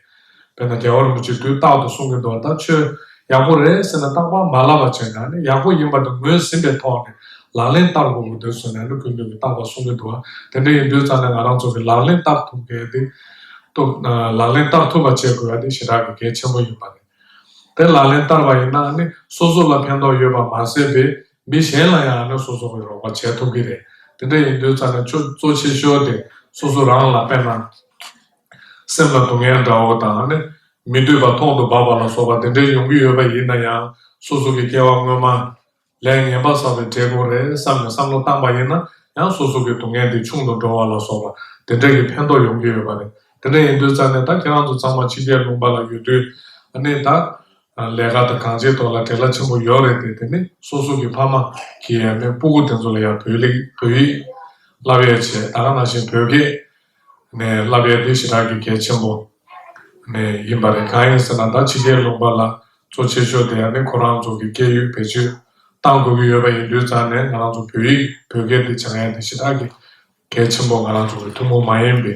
དཔེར་ན་རྒྱལ་བ་རིན་པོ་ཆེས་དུས་རྟག་ཏུ་གསུང་གི་འདུག་ད་ཆོས་ཡག་པོ་རེད་ཟེར་ནས་རྟག་པར་མ་ལབ་པ་བྱས་ནས། ཨ་ནི་ཡག་པོ་ཡིན་པ་དེ་ངོས་ཟིན་པའི་ཐོག་ནས་ལག་ལེན་བསྟར་དགོས་ཀྱི་འདུག་ཟེར་ནས་ཨ་ནི་སྐུ་མདུན་གྱིས་རྟག་པར་གསུང་གི་འདུག་དེ་འདྲ་ཡིན་དུས་ཙང་ནས་ང་རང་ཚོ་གིས་ལག་ལེན་བསྟར་ཐུབ་མཁན་དེ། ཐུབ། ལག་ལེན་བསྟར་ཐུབ་པ་བྱེད་དགོས་ཡ་དེ་ཞེ་དྲག་གི་གལ་ཆེན་པོ་ཡིན་པ་རེད། དེ་ལག་ལེན་བསྟར་བ་ཡིན་ན་ཨ་ནི་སོ་སོ་ལ་ཕན་ཐོགས་ཡོད་པ་མ་ཟད་པའི་མི་གཞན་ལ་ཡང་ཨ་ནི་སོ་སོ་གི་རོགས་པ་བྱེད་ཐུབ་ཀྱི་རེད། དེ་འདྲ་ཡིན་དུས་ཙང་ནས་ཆོས་གཙོ་ཆེ་ཤོས་དེ་སོ་སོ་རང་ལ། དཔེར་ན་སེམས་ལ་སྡུག་བསྔལ་འདྲ་བོ་དང་། ཨ་ནི་མི་འདོད་པ་མཐོང་དུ་འབབ་པ་ལ་སོགས་པ་དེ་འདྲ་ཡོང་གི་ཡོད་པ་ཡིན་ན་ཡང་། སོ་སོ་གི་སྐྱེ་བ་སྔོན་མ་ལས་ངན་པ་བསགས་པའི་འབྲས་བུ་རེད་བསམ་ནས་བསམ་བློ་བཏང་པ་ཡིན་ན། ཡང་སོ་སོ་གི་སྡུག་བསྔལ་དེ་ཆུང་དུ་འགྲོ་བ་ལ་སོགས་པ་དེ་འདྲ་གི་ཕན་ཐོགས་ཡོང་གི་ཡོད་པ་རེད། དེ་འདྲ་ཡིན་དུས་ཙང་ནས་ད་ཁྱེད་རང་ཚོ་ཚང་མ་ཕྱི་རྒྱལ་ལུང་པ་ལ་ཡོད་དུས། ཨ་ནི་ད་ལས་ཀ་དང་གང་ཅིའི་ཐོག་ལ་བྲེལ་བ་ཆེན་པོ་ཡོད་རེད་དེ། དེ་ནི་སོ་སོ་གི་ཕ་མ་གི་ཨ་ནི་སྤུ་གུ་དེ་ཚོ་ལ་ཡང་བོད་ལིག་བོད་ཡིག་བསླབ་ཡས་བྱས། ད་ག་ནང་བཞིན་བོད་སྐད་ནས་བསླབ་ཡས་དེ་ཞེ་དྲག་གི་གལ་ཆེན་པོ་ནས་ཡིན་པ་རེད། གང་ཡིན་ཟེར་ན་ད་ཕྱི་རྒྱལ་ལུང་པ་ལ་གཙོ་ཆེ་ཤོས་དེ་ཨ་ནི་ཁོ་རང་ཚོ་གི་སྐད་ཡིག་བེད་སྤྱོད་བཏང་དགོས་ཀྱི་ཡོད་པ་ཡིན་དུས་ཙང་ནས། ང་རང་ཚོ་བོད་ཡིག་བོད་སྐད་དེ་སྦྱང་ཡས་དེ་ཞེ་དྲག་གི་གལ་ཆེན་པོ། ང་རང་ཚོ་གི་ཐུན་མོང་མ་ཡིན་པའི་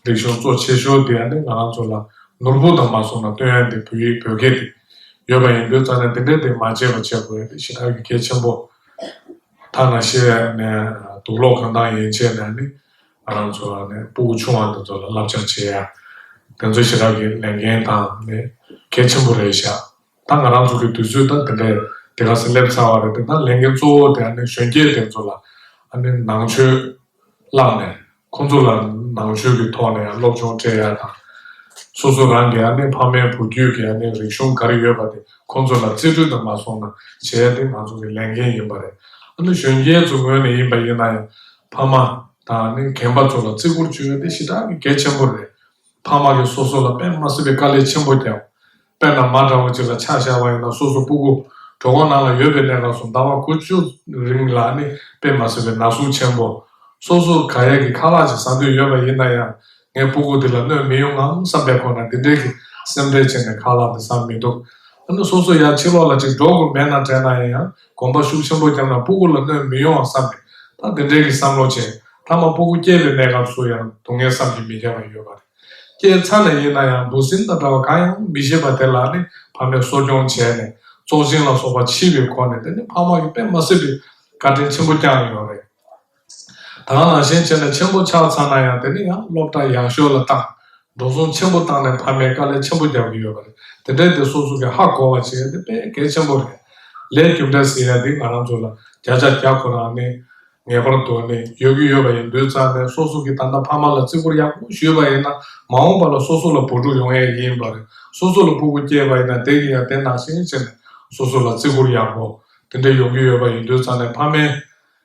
རིག་གཞུང་གཙོ་ཆེ་ཤོས་དེ་ཨ་ནི་ང་རང་ཚོ་ལ་ནོར་བུ་དང་མ་སོང་ན་སྟོན་ཡ་དེ་བོད་ཡིག་བོད་སྐད་དེ་ཡོད་པ་ཡིན་དུས་ཙང་ནས། དེ་འདྲའི་དེ་མ་བརྗེད་པ་བྱེད་དགོས་ཡ་དེ་ཞེ་དྲག་གི་གལ་ཆེན་པོ། ཐ་ན་ཤི་ནས་དུག་ལོག་གང་དང་ཡན་ཆད་ནས་ནི་ང་རང་ཚོ་ནི་སྤུ་གུ་ཆུང་བ་དེ་ཚོ་ལ་བསླབ་བྱ་བྱེད་ཡ་དེ་ཚོ་ཞེ་དྲག་གི་ལས་འགན་དང་ནི་གལ་ཆེན་པོ་རེད་ཤག་ད་ང་རང་ཚོ་གི་དུས་ཚོད་ད་དེ་འདྲའི་དེ་ག་ས་སླེབས་ཚར་བ་རེད་དེ། ད་ལས་འགན་གཙོ་བོ་དེ་ཨ་ནི་གཞོན་སྐྱེས་དེ་ཚོ་ལ་ཨ་ནི་ནང་ཆོས་བསླབས་ནས། ཁོང་ཚོ་ལ་ནང་ཆོས་ཀྱི་ཐོག་ནས་ཡང་སློབ་སྦྱོང་སྤྲད་ཡ་དང་། སོ་སོ་རང་གི་ཨ་ནི་ཕ་མའི་བུ་རྒྱུད་ཀྱི་ཨ་ནི་རིག་གཞུང་ག་རེ་ཡོད་པ་དེ་ཁོང་ཚོ་ལ་རྩིས་སྤྲོད་དུ་མ་སོང་ན་བྱེད་ཡ་དེ་ང་ཚོ་གི་ལས་འགན་ཡིན་པ་རེད། ཨ་ནི་གཞོན་སྐྱེས་ཚོ་ངོས་ནས་ཡིན་པ་ཡིན་ན་ཡང་ཕ་མ་དང་ཨ་ནི་རྒན་པ་ཚོ་ལ་བརྩི་བཀུར་བྱེད་ཡ་དེ་ཞེ་དྲག་གི་གལ་ཆེན་པོ་རེད། ཕ་མ་གིས་སོ་སོ་ལ་དཔེ་མ་སྲིད་པའི་དཀའ་ལས་ཆེན་པོ་བརྒྱབ། དཔེར་ན་མ་འདྲ་བོ་ཅིག་ལ་ཆ་བཞག་པ་ཡིན་ན། སོ་སོ་སྤུ་གུ་གྲོད་ཁོག་ནང་ལ་ཡོད་པའི་གནས་སྐབས་སུ་ཟླ་བ་དགུ་བཅུ་རིང་ལ་ནི་དཔེ་མ་སྲིད་པའི་ན་ཟུག་ཆེན་པོ། སོ་སོ་ག་ཡ་གི་ཁ་ལག་ཅིག་ཟ་འདོད་ཡོད་པ་ཡིན་ན་ཡང་། ངའི་སྤུ་གུ་འདི་ལ་གནོད་མི་ཡོང་ངམ་བསམ་པའི་ཁོ་ན་འདི་འདྲའི་གི་སེམས་ཁྲལ་བྱས་ནས་ཁ་ལག་འདི་ཟ་མི་འདུག་ད་ནི་སོ་སོ་ཡང་ཕྱི་ལོགས་ལ་ཅིག་འགྲོ་དགོས་མེད་ན་དྲན་ན་ཡང་གོམ་པ་ཤུགས་ཆེན་པོ་བརྒྱབ་ན་སྤུ་གུ་ལ་གནོད་མི་ཡོང་བ་བསམ་པས། ད་དེ་འདྲའི་གི་བསམ་བློ་བྱས། མཐའ་མ་སྤུ་གུ་སྐྱེས་པའི་གནས་སྐབས་སུ་ཡང་སྡུག་བསྔལ་བསམ་གྱིས་མི་ཁྱབ་པ་ཡོད་པ་རེད། སྐྱེས་ཚར་ནས་ཡིན་ན་ཡང་འབུ་སྲིན་དང་འདྲ་བ་གང་ཡང་མི་ཤེས་པ་དེ་ལ་ནི་ཕ་མས་གསོ་སྐྱོང་བྱས་ནས་བཙོག་གཞིས་ལ་སོགས་པ་ཕྱིས་པའི་སྒོ་ནས། དེ་ནི་ཕ་མ་གིས་དཔེ་མ་སྲིད་པའི་བཀའ་དྲིན་ཆེན་པོ་བསྐྱངས་ཡོད་རེད། ད་ག་ནང་བཞིན་བྱས་ནས་ཆེན་པོ་ཆགས་ཚར་ན་ཡང་དེ་ནི་ཡང་སློབ་གྲྭ་ཡག་ཤོས་ལ་བཏང་། འགྲོ་སོང་ཆེན་པོ་བཏང་ནས་ཕ་མས་དཀའ་ལས་ཆེན་པོ་རྒྱག་གི་ཡོད་པ་རེད། དེ་འདྲའི་དེ་སོ་སོ་གིས་ཧ་གོ་བ་བྱེད་ཡ་དེ་དཔེ་གལ་ཆེན་པོ་རེད། ལས་རྒྱུ་འབྲས་ཟེར་ཡ་དེ་ང་རང་ཚོ་ལ་བརྒྱ་ཆ་བརྒྱ་ཁོ་རང་ནི་ངེས་པར་དུ་ནི་ཡོད་ཀྱི་ཡོད་པ་ཡིན་དུས་ཙང་ནས། སོ་སོ་གིས་ད་ལྟ་ཕ་མ་ལ་བརྩི་བཀུར་ཡག་པོ་ཞུས་པ་ཡིན་ན། མ་འོངས་པ་ལ་སོ་སོ་ལ་བུ་ཕྲུག་ཡོང་ཡས་ཡིན་པ་རེད། སོ་སོ་ལ་སྤུ་གུ་སྐྱེས་པ་ཡིན་ན་དེ་གི་ཡང་དེ་ནང་བཞིན་བྱས་ནས་སོ་སོ་ལ་བརྩི་བཀུར་ཡག་པོ་དེ་འདྲ་ཡོང་གི་ཡོད་པ་ཡིན་དུས་ཙང་ནས། ཕ་མའི་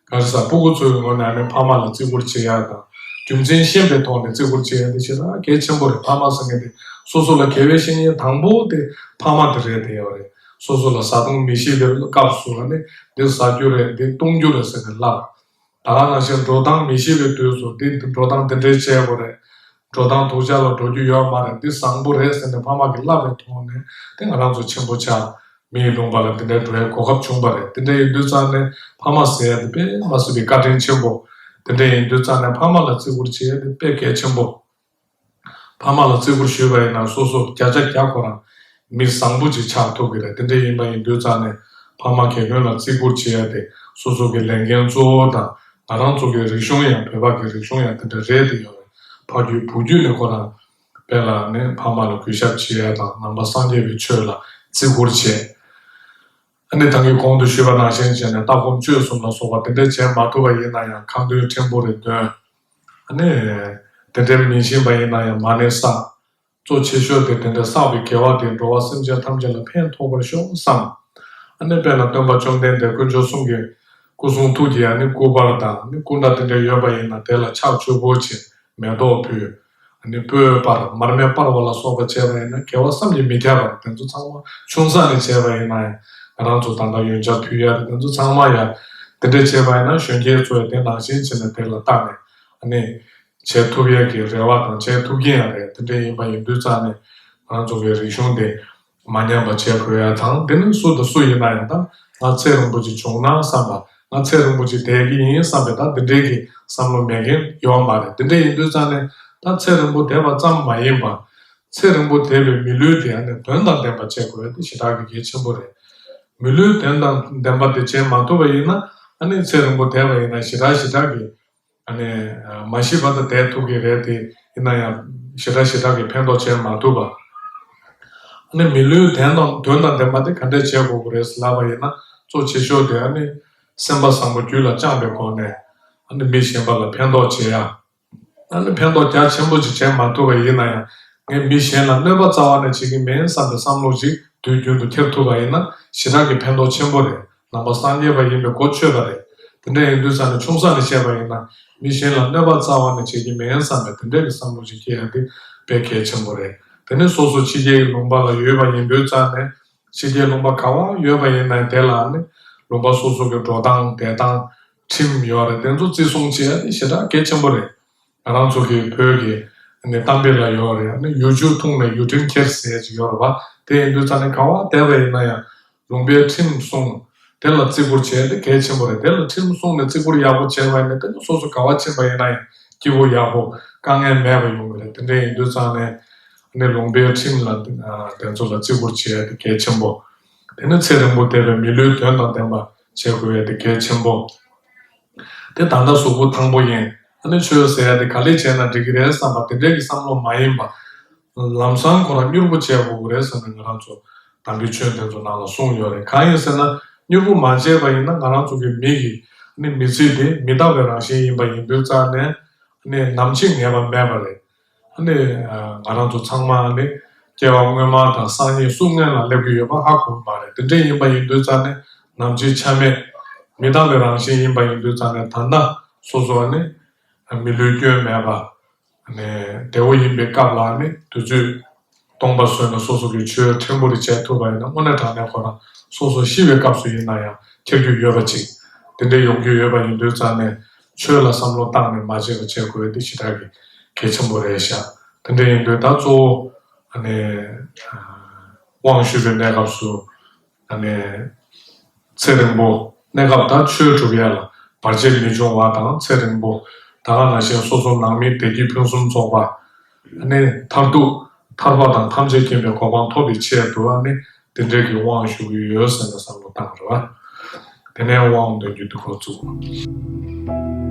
ག་རེ་ཟ། སྤུ་གུ་ཚོའི་ངོས་ནས་ནི་ཕ་མ་ལ་བརྩི་བཀུར་བྱེད་ཡ་དང་། རྒྱུ་མཚན་ཤེས་པའི་ཐོག་ནས་བརྩི་བཀུར་བྱེད་ཡ་དེ་ཞེ་དྲག་གལ་ཆེན་པོ་རེད། ཕ་མ་ཟེར་མཁན་དེ་སོ་སོ་ལ་དགེ་བའི་བཤེས་གཉེན་དང་པོ་དེ་ཕ་མ་དེ་རེད། དེ་ཡོད་རེད། སོ་སོ་ལ་བཟའ་བཏུང་མི་ཤེས་པའི་སྐབས་སུ་ལ་ནི་འདི་ཟ་རྒྱུ་རེད། འདི་བཏུང་རྒྱུ་རེད་ཟེར་ནས་བསླབ། ད་ག་ནང་བཞིན་འགྲོ་སྟངས་མི་ཤེས་པའི་དུས་སུ་འདི་འགྲོ་སྟངས་འདི་འདྲའི་བྱེད་དགོས་རེད། འགྲོ་སྟངས་སྡུག་ཅག་ལ་འགྲོ་རྒྱུ་ཡོད་མ་རེད། འདི་བཟང་པོ་རེད་ཟེར་ནས་ཕ་མ་གིས་བསླབ་པའི་ཐོག་ནས་དེ་ང་རང་ཚོ་ཆེན་པོ་ཆགས། མིའི་ལུང་པ་ལ་འདི་འདྲའི་འགྲོ་ཡའི་གོ་སྐབས་བྱུང་བ་རེད། དེ་འདྲ་ཡིན་དུས་ཙང་ནས་ཕ་མ་ཟེར་ཡ་དེ་དཔེ་མ་སྲིད་པའི་བཀའ་དྲིན་ཆེན་པོ། དེ་འདྲ་ཡིན་དུས་ཙང་ནས་ཕ་མ་ལ་བརྩི་བཀུར་བྱེད་ཡ་དེ་དཔེ་གལ་ཆེན་པོ། ཕ་མ་ལ་བརྩི་བཀུར་ཞུས་པ་ཡིན་ན་སོ་སོ་བརྒྱ་ཆ་བརྒྱ་ཁོ་རང་མི་བཟང་པོ་ཅིག་ཆགས་ཐུབ་ཀྱི་རེད། དེ་འདྲ་ཡིན་པ་ཡིན་དུས་ཙང་ནས་ཕ་མ་གི་སྔོན་ལ་བརྩི་བཀུར་བྱེད་ཡ་དེ་སོ་སོ་གི་ལས་འགན་གཙོ་བོ་དང་། ང་རང་ཚོ་གི་རིག་གཞུང་ཡང་བོད་པ་གི་རིག་གཞུང་ཡང་དེ་འདྲ་རེད། དེ་ཡོད་རེད། ཕ་རྒྱུད་བུ་རྒྱུད་ནས་ཁོ་རང་དཔེ་ལ་ནི་ཕ་མ་ལ་གུས་ཞབས་བྱེད་ཡ་དང་། ནང་པ་སངས་རྒྱས་པའི་ཆོས་ལ་བརྩི་བཀུར་བྱེད། ཨ་ནི་ད་གིན་གོང་དུ་ཞུས་པ་ནང་བཞིན་བྱས་ནས་ལྟ་སྒོམ་སྤྱོད་གསུམ་ལ་སོགས་པ་དེ་འདྲ་བྱེད་མ་ཐུབ་པ་ཡིན་ན་ཡང་ཁ་འདོན་ཕྲན་བུ་རེ་འདོན། ཨ་ནི་དེ་འདྲ་མི་ཤེས་པ་ཡིན་ན་ཡང་མ་ཎི་བསགས། གཙོ་ཆེ་ཤོས་དེ་དེ་འདྲ་བསགས་པའི་དགེ་བ་དེ་འགྲོ་བ་སེམས་ཅན་ཐམས་ཅད་ལ་ཕན་ཐོགས་པར་ཤོག་བསམ། ཨ་ནི་དཔེར་ན་སྟོན་པ་བཅོམ་ལྡན་འདས་དཀོན་མཆོག་གསུམ་གྱི་སྐུ་གསུང་ཐུགས་ཀྱི་ཨ་ནི་སྐུ་པར་དང་། ཨ་ནི་སྐུ་འདྲ་དེ་འདྲ་ཡོད་པ་ཡིན་ན་དེ་ལ་ཕྱག་མཆོད་འབུལ་བྱེད། མེ་ཏོག་ཕུལ། ཨ་ནི་སྤོས་སྤར། མར་མེ་སྤར་བ་ལ་སོགས་པ་བྱས་པ་ཡིན་ན་དགེ་བ་བསམ་གྱིས་མི་ཁྱབ་པ་རེད། དེ་ཚོ་ཚང་མ་ཆུང་ས་ནས་བྱས་པ་ཡིན་ན་ཡང་། ང་རང་ཚོ་ད་ལྟ་ཡོན་ཆབ་ཕུལ་ཡ་རེད། དེ་ཚོ་ཚང་མ་ཡང་དེ་འདྲ་བྱས་པ་ཡིན་ན་གཞོན་སྐྱེས་ཚོ་ཡང་དེ་ནང་བཞིན་བྱས་ནས་དེ་ལ་བརྟག་ནས་ཨ་ནི་བྱེད་ཐུབ་ཡ་གི་རེ་བ་དང་བྱེད་ཐུབ་ཀྱི་ཡང་རེད། དེ་འདྲ་ཡིན་པ་ཡིན་དུས་ཙང་ནས་ང་རང་ཚོ་གི་རིག་གཞུང་དེ་མ་ཉམས་པ་བྱེད་དགོས་ཡ་དང་། དེ་ནི་སུ་དང་སུ་ཡིན་ན་ཡང་ད་ང་ཚེ་རིང་པོ་ཅིག་བྱུང་ན་བསམ་པ། ང་ཚེ་རིང་པོ་ཅིག་བསྡད་ཀྱི་ཡིན་བསམ་པའི་ད་འདི་འདྲའི་གི་བསམ་བློ་མེད་མཁན་ཡོད་མ་རེད། འདི་འདྲ་ཡིན་དུས་ཙང་ནས་ད་ཚེ་རིང་པོ་བསྡད་པ་ཙམ་མ་ཡིན་པ། ཚེ་རིང་པོ་བསྡད་པའི་མི་ལུས་དེ་ཨ་ནི་དོན་དང་ལྡན་པ་བྱེད་དགོས་ཡ་དེ་ཞེ་དྲག་གི་གལ་ཆེན་པོ་རེད། མི་ལུས་དོན་དང་ལྡན་པ་དེ་བྱེད་མ་ཐུབ་པ་ཡིན་ན། ཨ་ནི་ཚེ་རིང་པོ་བསྡད་པ་ཡིན་ན་ཞེ་དྲག་ཞེ་དྲག་གི་ཨ་ནི་མ་ཤི་བར་དུ་བསྡད་ཐུབ་ཀྱི་རེད། དེ་ཡིན་ན་ཡང་ཞེ་དྲག་ཞེ་དྲག་གི་ཕན་ཐོགས་བྱེད་མ་ཐུབ་པ། ཨ་ནི་མི་ལུས་དོན་དང་དོན་དང་ལྡན་པ་དེ་ག་འདྲས་བྱེད་དགོས་ཀྱི་རེད་ལབ་པ་ཡིན་ན། གཙོ་ཆེ་ཤོས་དེ་ཨ་ནི་སེམས་པ་བཟང་པོ་རྒྱུད་ལ་བཅངས་པའི་སྒོ་ནས་ཨ་ནི་མི་གཞན་པ་ལ་ཕན་ཐོགས་བྱེད་ཡ། ཨ་ནི་ཕན་ཐོགས་རྒྱ་ཆེན་པོ་ཅིག་བྱེད་མ་ཐུབ་པ་ཡིན་ན་ཡང་། ངས་མི་གཞན་ལ་གནོད་པ་རྩ་བ་ནས་བྱེད་ཀྱི་མིན་བསམ་པའི་བསམ་བློ་ཅིག་དུས་རྒྱུན་དུ་འཁྱེར་ཐུབ་པ་ཡིན་ན་ཞེ་དྲག་གི་ཕན་ཐོགས་ཆེན་པོ་རེད། ནང་པ་སངས་རྒྱས་པ་ཡིན་པའི་གོ་ཆོད་པ་རེད། དེ་འདྲ་ཡིན་དུས་ཙང་ནས་ཆུང་ས་ནས་བཤད་པ་ཡིན་ན། མི་གཞན་ལ་གནོད་པ་རྩ་བ་ནས་བྱེད་ཀྱི་མིན་བསམ་པའི་དེ་འདྲ་གི་བསམ་བློ་ཅིག་སྐྱེ་ཡ་དེ་དཔེ་གལ་ཆེན་པོ་རེད། དེ་ནས་སོ་སོ་ཕྱི་རྒྱལ་གྱི་ལུང་པ་ལ་ཡོད་པ་ཡིན་དུས་ཙང་ནས། ཕྱི་རྒྱལ་ལུང་པ་ག་བ་ཡོད་པ་ཡིན་ན་དེ་ལ་ནི་ལུང་པ་སོ་སོ་གི་འགྲོ་སྟངས་བསྡད་སྟངས་ཁྲིམས་ཡོད་རེད། དེ་ཚོ་བརྩི་སྲུང་བྱེད་ཡ་དེ་ཞེ་དྲག་གལ་ཆེན་པོ་རེད། ང་རང་ཚོ་གི་བོད་ཀྱི་ནི་གཏམ་དཔེ་ལ་ཡོད་རེད། ནི་ཡུ་ཆུ་འཐུང་ནས་ཡུ་ཕྲན་ཁྱེར་ཟེར་ཅིག་ཡོད་རེད་པ། དེ་ཡིན་དུས་ཙང་ནས་ག་བ་བསྡད་པ་ཡིན་ན་ཡང་ལུང་པའི་ཁྲིམས་སྲུང་། དེ་ལ་བརྩི་བཀུར་བྱེད་དེ་གལ་ཆེན་པོ་རེད། དེ་ལ་ཁྲིམས་སྲུང་ནས་བརྩི་བཀུར་ཡག་པོ་བྱས་པ་ཡིན་ན། དེ་ནི་སོ་སོ་ག་བ་ཕྱིན་པ་ཡིན་ན་ཡང་སྐྱིད་པོ་ཡག་པོ་དཀའ་ངལ་མེད་པ་ཡོང་གི་རེད། དེ་འདྲ་ཡིན་དུས་ཙང་ནས་ནི་ལུང་པའི་ཁྲིམས་ལ་དེ་ཚོ་ལ་བརྩི་བཀུར་བྱེད་དེ་གལ་ཆེན་པོ། དེ་ནི་ཚེ་རིང་པོ་བསྡད་པའི་མི་ལུས་དོན་དང་ལྡན་པ་བྱེད་དགོས་ཡ་དེ་གལ་ཆེན་པོ། དེ་ད་ལྟ་གཟུགས་པོ་ཐང་པོ་ཡིན། ཨ་ནི་ཆོས་ཟེར་ཡ་དེ་ག་ལེ་བྱས་ན་འགྲིག་གི་རེད་བསམ་པ་དེ་འདྲའི་གི་བསམ་བློ་མ་ཡིན་པ། ལམ་སང་ཁོ་རང་མྱུར་པོ་བྱེད་དགོས་ཀྱི་རེད་ཟེར་ནས་ང་རང་ཚོ་དམ་པའི་ཆོས་དེ་ཚོ་ནང་ལ་གསུངས་ཡོད་རེད། གང་ཡིན་ཟེར་ན་མྱུར་པོ་མ་བྱས་པ་ཡིན་ན་ང་རང་ཚོ་གི་མི་གི་ཨ་ནི་མི་ཚེ་དེ་མི་རྟག་པའི་རང་བཞིན་ཡིན་པ་ཡིན་དུས་ཙང་ནས། ཨ་ནི་ནམ་འཆི་ངེས་པ་མེད་པ་རེད། ཨ་ནི་ང་རང་ཚོ་ཚང་མ་ཨ་ནི་སྐྱེ་བ་སྔོན་མ་དང་སང་ཉིན་སུ་སྔོན་ལ་སླེབས་ཀྱི་ཡོད་པ་ཧ་གོ་གི་མ་རེད། དེ་འདྲ་ཡིན་པ་ཡིན་དུས་ཙང་ནས་ནམ་འཆི་ཆ་མེད་མི་རྟག་པའི་རང་བཞིན་ཡིན་པ་ཡིན་དུས་ཙང་ནས། ད་ལྟ་སོ་སོ་ཨ་ནི་མི་ལུས་སྐྱོན་མེད་པ། ཨ་ནི་བདེ་བོ་ཡིན་པའི་སྐབས་ལ་ཨ་ནི་དུས་ཚོད་སྟོང་པ་བཟོས་ནས་སོ་སོ་གི་ཆོས་ཕྲན་བུ་རེ་བྱས་ཐུབ་པ་ཡིན་ན། དངོས་གནས་དྲང་གནས་ཁོ་རང་སོ་སོ་ཤི་བའི་སྐབས་སུ་ཡིན་ན་ཡང་ཁྱེར་རྒྱུ་ཡོད་པ་ཅིག་དེ་འདྲ་ཡོང་རྒྱུ་ཡོད་པ་ཡིན་དུས་ཙང་ནས་ཆོས་ལ་བསམ་བློ་བཏང་ནས་མ་བྱས་པ་བྱེད་དགོས་དེ་ཞེ་དྲག་གི་གལ་ཆེན་པོ་རེད་ཤག་དེ་འདྲ་ཡིན་དུས་ད་གཙོ་བོ་ཨ་ནི་ དབང་ཞུས་པའི་གནས་སྐབས་སུ་ཨ་ནི་ཚེ་རིང་པོ། གནས་སྐབས་ད་ཆོས་སྒྲུབ་ཡ་ལ་བར་ཆད་མི་འབྱུང་བ་དང་ཚེ་རིང་པོ། ད་ག་ནང་བཞིན་སོ་སོ་ནང་མི་བདེ་སྐྱིད་ཕུན་སུམ་ཚོགས་པ། ཨ་ནི་མཐར་ཐུག་ཐར་པ་དང་ཐམས་ཅད་མཁྱེན་པའི་གོ་འཕང་ཐོབ་པའི་ཆེད་དུ་ཨ་ནི་དེ་འདྲའི་གི་དབང་ཞུ་གི་ཡོད་ཟེར་ནས་བསམ་བློ་བཏང་རེད་བ། དེ་ནས་དབང་འདོན་རྒྱུ་དེ་འགོ་བཙུགས།